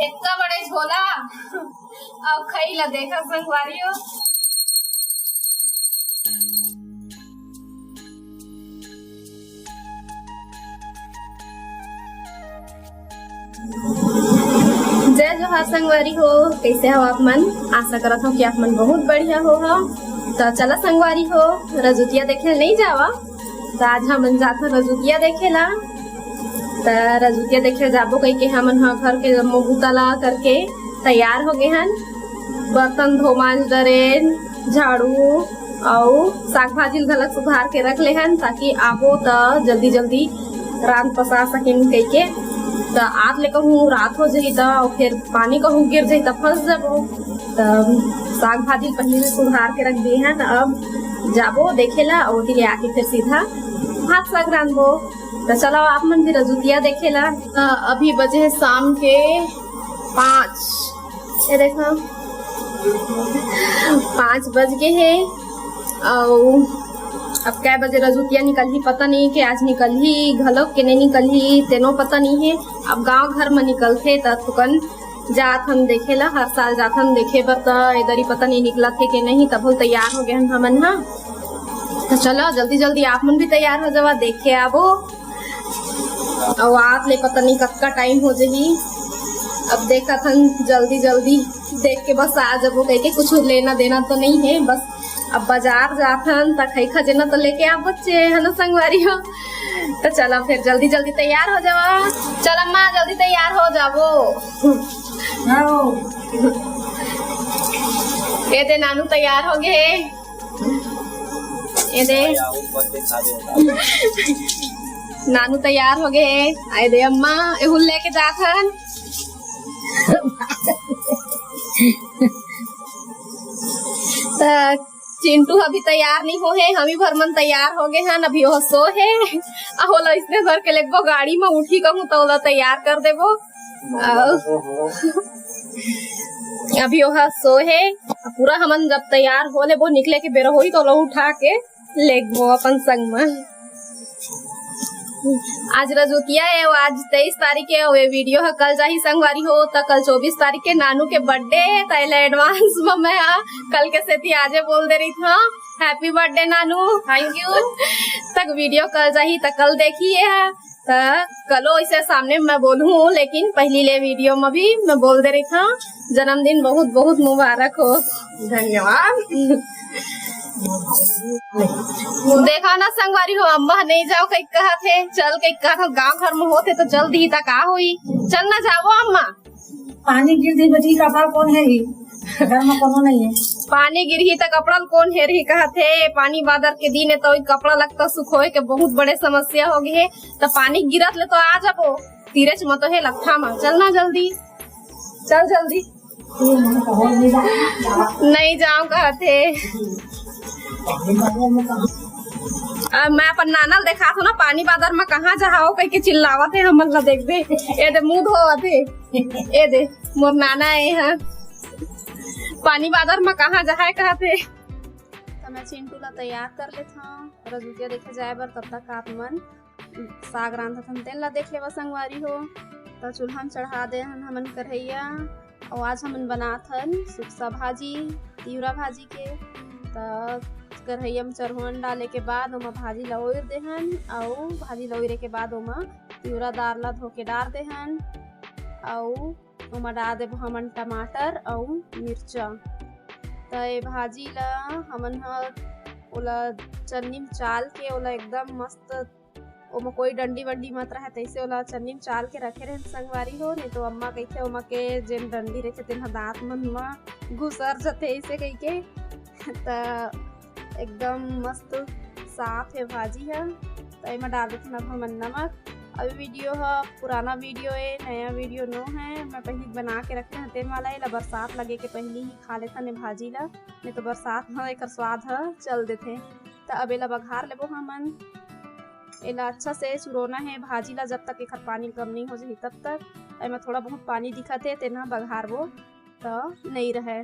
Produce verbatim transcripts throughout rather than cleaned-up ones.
इतना बड़े झोला। अब खाई ला देखा संगवारी हो। जय जोहार संगवारी हो, कैसे हो आप मन? आशा करत हो कि आप मन बहुत बढ़िया हो। तो चला संगवारी हो, रजूतिया देखे नहीं जावा। तो आज हमन जाथन रजूतिया देखे ला। त रजूतिया देखे जाबो कहिके हमन ह घर के जम्मो बूता ला करके तैयार हो गे हन। बर्तन धो मांज डरेन, झाड़ू अउ साग भाजी ल घलक सुधार के रख ले हन, ताकि आबो त जल्दी जल्दी रांध पसा सकिन कहिके। त आत ले कहूँ रात हो जही त अउ फिर पानी कहूँ गिर जही त फंस जाबो। त साग भाजी ल पहले से सुधार के रख दिए हन, अब जाबो देखे ला, ओती ले आके फिर सीधा भात साग रांधबो। त चलो आप मन भी रजूतिया देखे ला। अ, अभी बजे हे शाम के पाँच, ये देखो पाँच बज गे हे। अउ अब कै बजे रजूतिया निकलही पता नहीं, कि आज निकलही घलो के नहीं निकलही तेनो पता नहीं हे। अब गांव घर म निकलथे त थुकन जात हन देखे ला, हर साल जात हन देखे बर, त ए दरी पता नहीं निकलत हे के नहीं, तब तैयार हो गए हन हमन ह। त चलो जल्दी जल्दी आप मन भी तैयार हो जावा, देख के आबो। अउ आत ले पता नहीं कतका टाइम हो जही, अब देखत हन जल्दी जल्दी देख के बस आ जाबो कहिके, कुछ लेना देना तो नहीं है, बस अब बाजार जात हन त खई खजेना तो लेके आबो चे, है ना संगवारी हो। त चला फिर जल्दी जल्दी तैयार हो जावा। चल अम्मा जल्दी तैयार हो जाबो। हाँ। ये दे नानू तैयार हो गए। ये दे नानू तैयार हो गए। आए दे अम्मा, एहू ल लेके जात हन। त चिंटू अभी तैयार नहीं हो हे, हम ही भर मन तैयार हो गए हन। अभी वो सो हे, आ होला इसने भर के लेगबो गाड़ी में, उठी कहूँ तो ओला तैयार कर देबो। अभी ओहा सो हे, पूरा हमन जब तैयार हो लेबो, निकले के बेरा होही, तो ओला उठा के लेगबो अपन संग म। आज रजूतिया हे, आज तेईस तारीख हे, अउ ये वीडियो ह कल जाही संगवारी हो, त कल चौबीस तारीख के नानू के बर्थडे हे, त एला एडवांस म मैं ह कल के सेती आजे बोल दे रही था, हैप्पी बर्थडे नानू। Thank you. तक वीडियो कल जाही त कल देखी ये ह। त कलो इसे सामने मैं बोलूँ, लेकिन पहली ले वीडियो में भी मैं बोल दे रही था, जन्मदिन बहुत बहुत मुबारक हो। धन्यवाद। देखा ना संगवारी हो, अम्मा नहीं जाओ कहीं कहा थे, चल कहीं कहा था, गांव घर में होते तो चल दी था, का हुई, चल ना जाओ अम्मा। पानी गिर दी बची, कपड़ा कोन हेरही? घर में कोनो नहीं है। पानी गिरही त कपड़ा ल कोन हेरही कहा थे। पानी बादर के दिन है तो ई कपड़ा लगता सुखोए के बहुत बड़े समस्या हो गए है। त पानी गिरत ले तो आ जाबो, तीरेच म तो हे लट्ठा म। चल ना जल्दी, चल जल्दी। नहीं जाओ कहा थे। अब मैं अपन नाना ल देखात हूँ ना, पानी बादर में कहाँ जहाओ कह के चिल्लावत है, हमन ला देख दे। ए दे मुंह धोवत है, ए दे मोर नाना ए हा, पानी बादर में कहाँ जहाए कहा थे। त मैं चिंटू ला तैयार कर लेत हूँ रजूतिया देखे जाए बर, तब तक आप मन साग रांधत हन, तेन ला देख लेवा संगवारी हो। त चूल्हा म चढ़ा दे हन हमन कढ़ैया, अउ आज हमन बनात हन सुकसा भाजी, तिवरा भाजी के। त कढ़ैया म चरहुन डाले के बाद ओमा भाजी ला ओइर दे हन, अउ भाजी ला ओइरे के बाद ओमा तिवरा दार ला धो के डार दे हन, अउ ओमा डार देबो हमन टमाटर अउ मिर्चा। त ए भाजी ला हमन ह ओला चन्नी म चाल के ओला एकदम मस्त ओमा कोई डंडी वंडी मत रहे, तैसे ओला चन्नी म चाल के रखे रहन संगवारी हो, नहीं तो अम्मा कहिथे ओमा के जेन डंडी रहिथे तेन ह दांत मन म घुसर जथे ऐसे कहिके। त एकदम मस्त साफ है भाजी ह। त एमा डाल देथन अब हमन नमक। अभी वीडियो ह पुराना वीडियो ए, नया वीडियो नो है, मैं पहली बना के रखे हन तेन वाला। एला बरसात लगे के पहली ही खा लेथन ए भाजी ला, नहीं तो बरसात म एकर स्वाद ह चल देथे। त अब एला बघार लेबो हमन। एला अच्छा से सुरोना है भाजी ला, जब तक एखर पानी कम नहीं हो जाही तब तक। एमा थोड़ा बहुत पानी दिखत है, तेन ह बघारबो त नहीं रहे।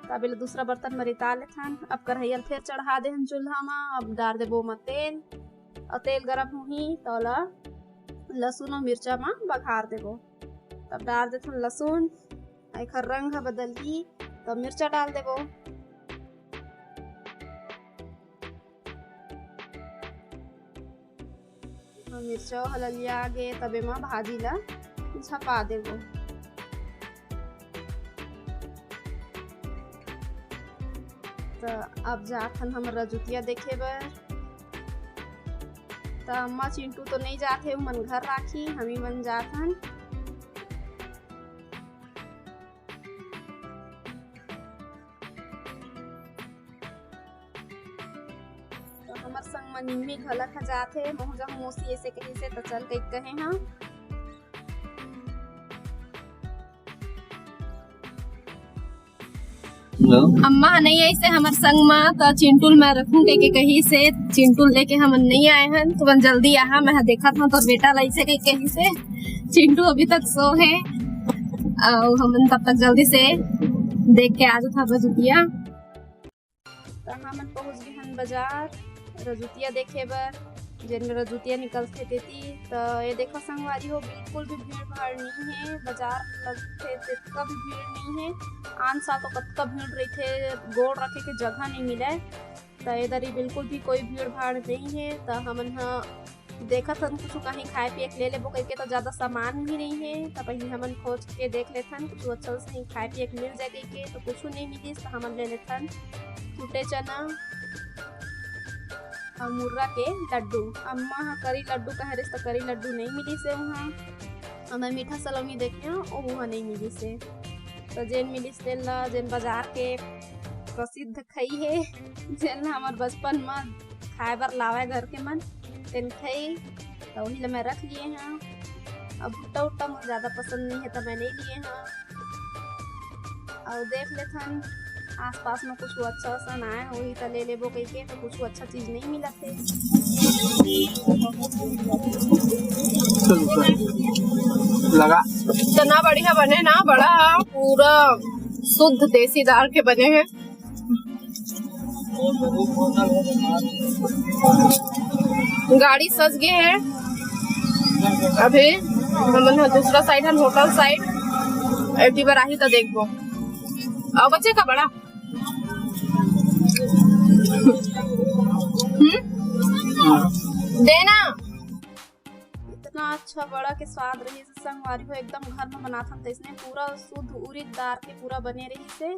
त अब एला दूसरा बर्तन म रिता लेथन। अब कढ़ैया ल फेर चढ़ा देहन चूल्हा म। अब डार देबो ओमा तेल, अउ तेल गरम होही त ओला लहसुन अउ मिर्चा म बघार देबो। तब डाल देथन लहसुन, एखर रंग ह बदलही, तब मिर्चा डाल देबो। मिर्चा ह ललिया गे, तब एमा भाजी ला झपा देबो। त अब जाथन हम रजुतिया देखे बर। त अम्मा चिंटू तो नइ जात हे, उमन घर राखी, हमी मन जाथन। त हमर संग म निम्मी घलक ह जात हे, महूं जाहूं मौसी ऐसे कहिस हे, त चल कहिके कहे हंव। अम्मा ह नइ आइस हे हमर संग म, त चिंटू ल मैं रखूं कहिके कहिस हे। चिंटू ल लेके हमन नइ आए हन, तुमन जल्दी आहा, मैं ह देखत हंव तोर बेटा ल, ऐसे कहिके कहिस हे। चिंटू अभी तक सो हे, अउ हमन तब तक जल्दी से देख के आ जाथन रजुतिया। त हमन पहुंच गे हन बाजार रजुतिया देखे बर, जेन में रजुतिया निकलथे तेती। त ये देखो संगवारी हो, बिल्कुल भी भीड़ भाड़ नइ हे, बाजार लगथे तेतका भी भीड़ नइ हे। आन साल तो कतका भीड़ रहिथे, गोड़ रखे के जगह नइ मिलय। त ए दरी बिल्कुल भी कोई भीड़ भाड़ नइ हे। त हमन ह देखत हन कुछु कहीं खाए पिए के ले लेबो कहिके, त ज्यादा सामान भी नइ हे। त पहिली हमन खोज के देख लेथन कुछु अच्छा से कहीं खाए पिए के मिल जाए कहिके, त कुछु नइ मिलिस, त हमन ले लेथन कुटे चना अउ मुर्रा के लड्डू। अम्मा ह करी लड्डू कहे रहिस, त करी लड्डू नइ मिलिस हे उहाँ। अउ मैं मीठा सलोनी देखे हंव, ओहू ह नइ मिलिस हे। त जेन मिलिस तेन ला, जेन बाजार के प्रसिद्ध खई हे, जेन ला हमर बचपन म खाए बर लावय घर के मन, तेन खई, त उही ला मैं रख लिए हंव। अब भुट्टा उट्टा मोला ज्यादा पसंद नइ हे, त मैं नइ लिए हंव। अउ देख लेथन आसपास म कुछु अच्छा असन आए होही, त ले लेबो कहिके, त कुछु अच्छा चीज नइ मिलत हे। चल, कर। लगा। इतना बढ़िया बने ना, बड़ा पूरा शुद्ध देसी दार के बने हे। गाड़ी सज गे हे। अभी हमन ह दूसरा साइड हन, होटल साइड। एती बर आही त देखबो। अउ बचे का बड़ा? हम्म? देना। इतना अच्छा बड़ा के स्वाद रहिस संगवारी हो, एकदम घर में बनाथन तइसने, पूरा शुद्ध उरिद दार के पूरा बने रहिस हे,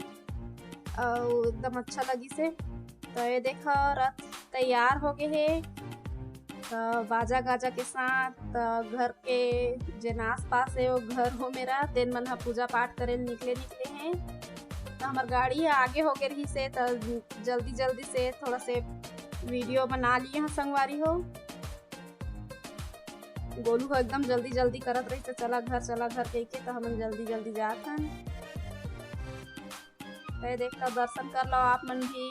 अउ एकदम अच्छा लगिस हे। त ये देखा, रथ तैयार हो गे हे, त बाजा गाजा के साथ, त घर के जेन आसपास हे, वो घर हो मेरा, तेन मन ह पूजा पाठ करे ल निकले निकले हे। त हमर गाड़ी ह आगे हो गे रहिस हे, त जल्दी जल्दी से थोड़ा से वीडियो बना लिए हन संगवारी हो। गोलू ह एकदम जल्दी जल्दी करत रहिस, "चला घर, चला घर," कहिके, त हमन जल्दी जल्दी जात हन। त ये देख, त दर्शन कर लो आप मन भी।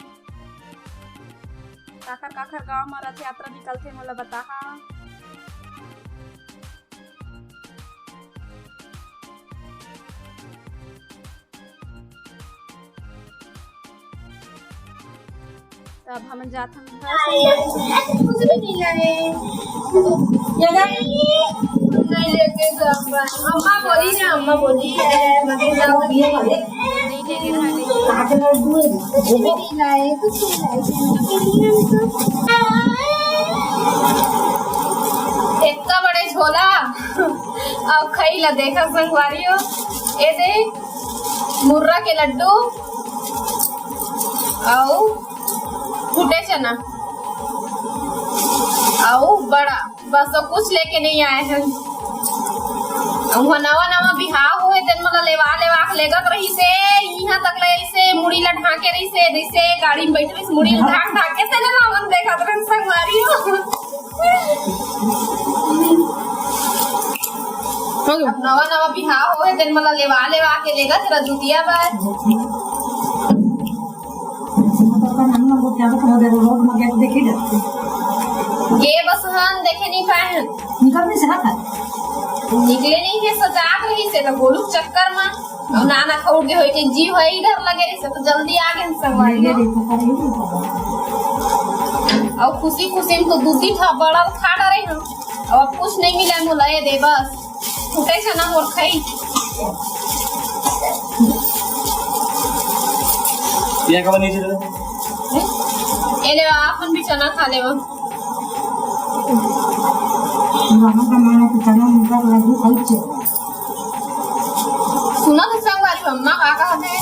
काखर काखर गांव म रथ यात्रा निकलथे, मोला बताहा। त अब हमन जात हन घर। अम्मा बोली ना, अम्मा बोली। इतना बड़े झोला। अब खई ला देखा संगवारी हो, ए दे मुर्रा के लड्डू अउ फूटे चना अउ बड़ा, बस अउ कुछ लेके नइ आए हन। उहाँ नवा नवा बिहाव होए, तेन मोला लेवा लेवा के लेगत रहिस हे, इहाँ तक ले अइसे मुड़ी ला ढांके रहिस हे, जइसे गाड़ी में बैठे रहिस, मुड़ी ला ढांक ढांक के तेने ला मन देखत रहन संगवारी हो। हो गया। नवा नवा बिहाव होए, तेन मोला लेवा लेवा के लेगत रजुतिया बर। गे बस हन देखे नइ पाए हन। निकल नइ सकत हे। निकले नइ हे, सजात रहिस हे त गोलू के चक्कर म। अउ नाना खउर गे होई के जीव हे इधर लगे रहिस हे त जल्दी आ गे हन संगवारी हो। अउ खुशी खुशी म तो दू तीन ठा बड़ा खा डरे हन। अब कुछ नइ मिले मोला, ए दे बस। फूटे चना मोर खाई। ये का बनी थी? ए ले, अपन भी चना खा ले। सुना तो संगवारी, अम्मा का कहत हे,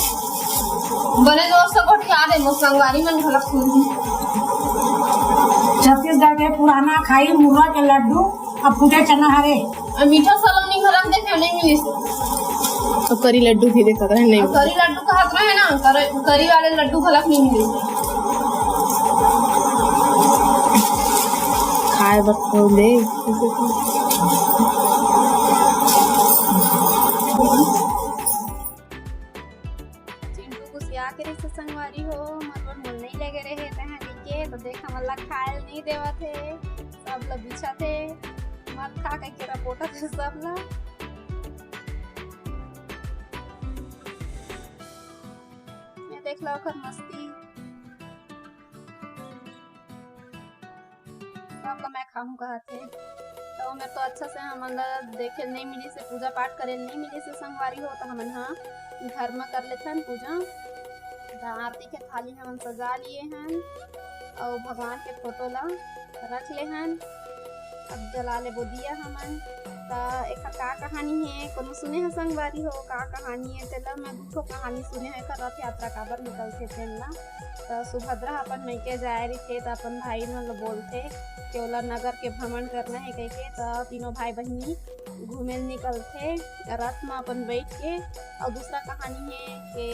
बने जोर से गोठिया दे, मोर संगवारी मन घलक सुनही। छत्तीसगढ़ के पुराना खाई मुर्रा के लड्डू, अब फूटे चना हरे। अउ मीठा सलोनी घलक देखे नहीं मिलिस। तो करी लड्डू भी देखत रहे, नहीं। अउ करी लड्डू कहत रहे ना, कर-, करी वाले लड्डू घलक नहीं मिलिस। खाए बर तो दे। चिंटू गुसिया के रहिसे संगवारी हो, मोर बर मोल नहीं लेगे रहे, तहां कहिके, तो देख, हमन ला खाए ल नहीं देवत हे, सब ला बिछत हे, मत खा कहिके रपोटत हे सब ला। ये देख ला ओकर मस्ती। सब ला मैं खाहूं कहत हे। तो ओमेर तो अच्छा से हमन ला देखे नहीं मिलिस हे, पूजा पाठ करे नहीं मिलिस हे संगवारी हो, तो हमन हा घर म कर लेथन पूजा। त आरती के थाली हमन सजा लिए हन, अउ भगवान के फोटो ला रख ले हन। अब जला लेबो दिया हमन। त एखर का कहानी हे, कोनो सुने ह संगवारी हो, का कहानी हे, तेला मैं दू ठो कहानी सुने हंव, एखर रथ यात्रा काबर निकलथे तेन ला। त सुभद्रा ह अपन मइके जाए रहिथे, त अपन भाई मन ल बोलथे कि ओला नगर के भ्रमण करना हे कहिके। त तीनों भाई बहिनी घूमे ल निकलथे रथ म अपन बइठ के। अउ दूसरा कहानी हे कि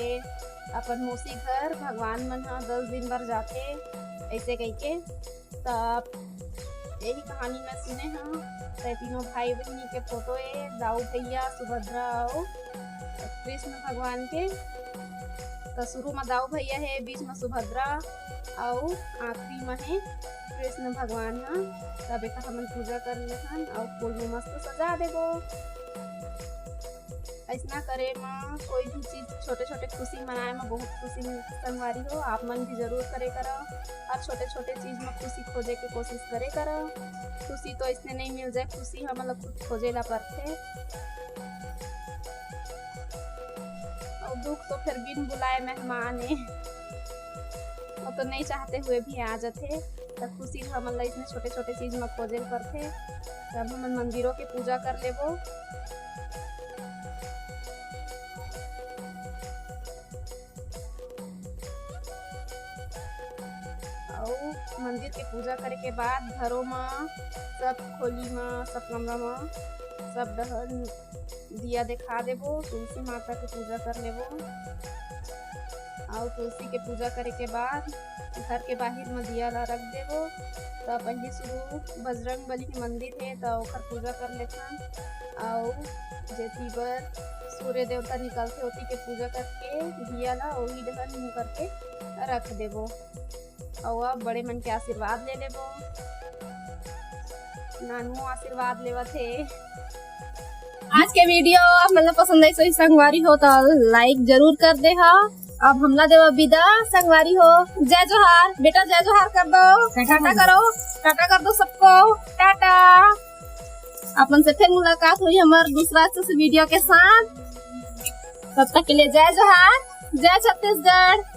अपन मौसी घर भगवान मन ह दस दिन बर जाथे, अइसे कहिके। त यही कहानी मैं सुने हंव। त तीनों भाई बहिनी के फोटो ए, दाऊ भैया, सुभद्रा अउ कृष्ण भगवान के। त शुरू म दाऊ भैया हे, बीच म सुभद्रा अउ आखिरी म हे कृष्ण भगवान ह। तब एकर हमन पूजा कर लेथन अउ फूल में मस्त सजा देबो। अइसना करे म कोई भी चीज, छोटे-छोटे खुशी मनाए म बहुत खुशी मिलथे संगवारी हो। आप मन भी जरूर करे करव, हर छोटे-छोटे चीज म खुशी खोजे के कोशिश करे करव। खुशी तो अइसने नहीं मिल जाए, खुशी हमन ल खुद खोजे ला पड़थे। अउ दुख तो फिर बिन बुलाए मेहमान ए, वो तो नहीं चाहते हुए भी आ जाथे। त खुशी ल हमन ला इसने छोटे-छोटे चीज म खोजे ल पड़थे। तब हमन मंदिरों के पूजा कर लेबो। अउ मंदिर के पूजा करे के बाद घरों म सब खोली म, सब कमरा म, सब डहर दिया देखा देबो, तुलसी माता के पूजा कर लेबो। अउ तुलसी के पूजा करे के बाद घर के बाहिर म दिया ला रख देबो। त पहिली शुरू बजरंग बली के मंदिर हे, त ओखर पूजा कर लेथन। अउ जेती बर सूर्य देवता निकलथे, ओती के पूजा करके दिया ला ओही डहर मुंह करके रख देबो। अउ अब बड़े मन के आशीर्वाद ले लेबो। नानू आशीर्वाद लेवत हे। आज के वीडियो आप मन ला पसंद आइस होही संगवारी हो, तो लाइक जरूर कर दे हा। अब हमला देवा विदा संगवारी हो। जय जोहार बेटा, जय जोहार कर दो, टाटा टाटा करो, टाटा कर दो सबको, टाटा। आप मन से फिर मुलाकात होही हमर दूसरा अच्छे से वीडियो के साथ। तब तक के लिए जय जोहार, जय छत्तीसगढ़।